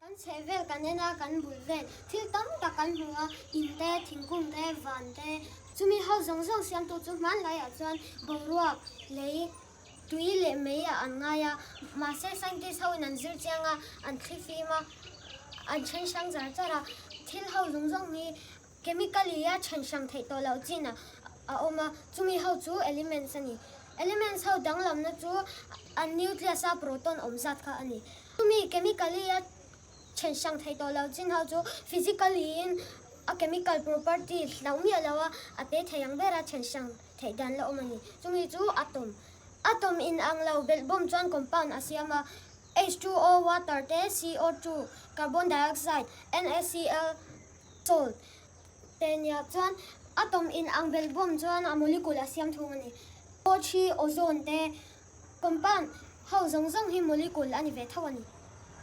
Kan chheh vel kan en a, kan bul vel thil tam tak kan hmu a, in te, thingkung te, van te, chumi ho zawng zawng siamtu chu hmanlaiah chuan boruak, lei, tui leh mei ah an ngai a, mahse scientist ho in an zir chiang a, an thli fim a, an then hrang zar zar a, thil ho zawng zawng hi chemically a then hrang theih tawh loh chin ah a awm a, chumi ho chu elements a ni. Elements ho danglamna chu an nucleus a proton awm zat kha a ni. Chumi chemically a then hrang theih tawh loh chin ho chu physically in a chemical property hlauh miah lo a, a te thei ang ber a then hrang theih dan la awm a ni. Chumi chu atom. Atom in ang lo belh bawm chuan compound a siam a, H2O, water, te CO2, carbon dioxide, NaCl, salt, te nia chuan atom in ang belh bawm chuan a molecule a siam thung a ni. O3, ozone, te compound ho zawng zawng hi molecule a ni ve tho a ni.